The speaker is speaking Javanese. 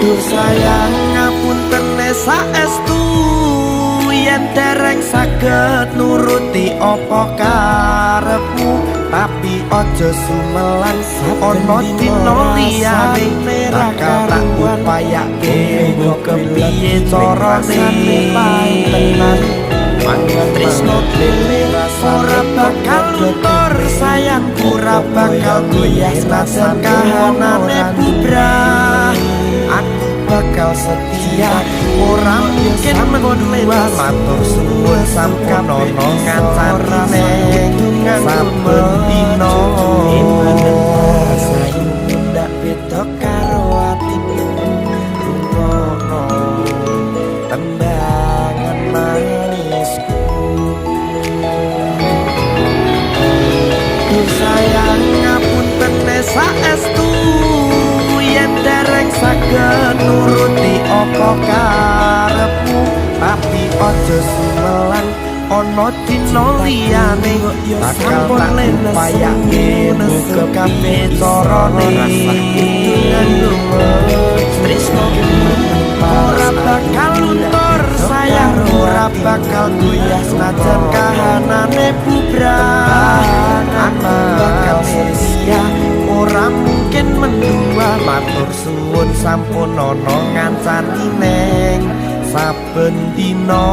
Duh sayang, ngapunten saestu yen dereng saged nuruti apa karepmu, tapi aja sumelang, ana dina liyane bakal tak upayake mbuh kepiye carane. Tenan. Tresno ora bakal luntur, sayang, ora bakal goyah senajan kahanane bubrah. Aku bakal setia, ora mungkin mendua. Matur suwun sampun ana ngancani saben dina. Sayu ndak beda karo atimu. Rungono tembangan manisku. Duh sayang, ngapunten saestu yen dereng saged nuruti apa karepmu, tapi aja sumelang, ana dina liyane bakal tak upayake mbuh kepiye carane. Tresno ora bakal luntur, sayang, ora bakal goyah senajan kahanane bubrah. Aku bakal setia, ora mungkin mendua. Matur suwun sampun ana ngancani neng saben dina.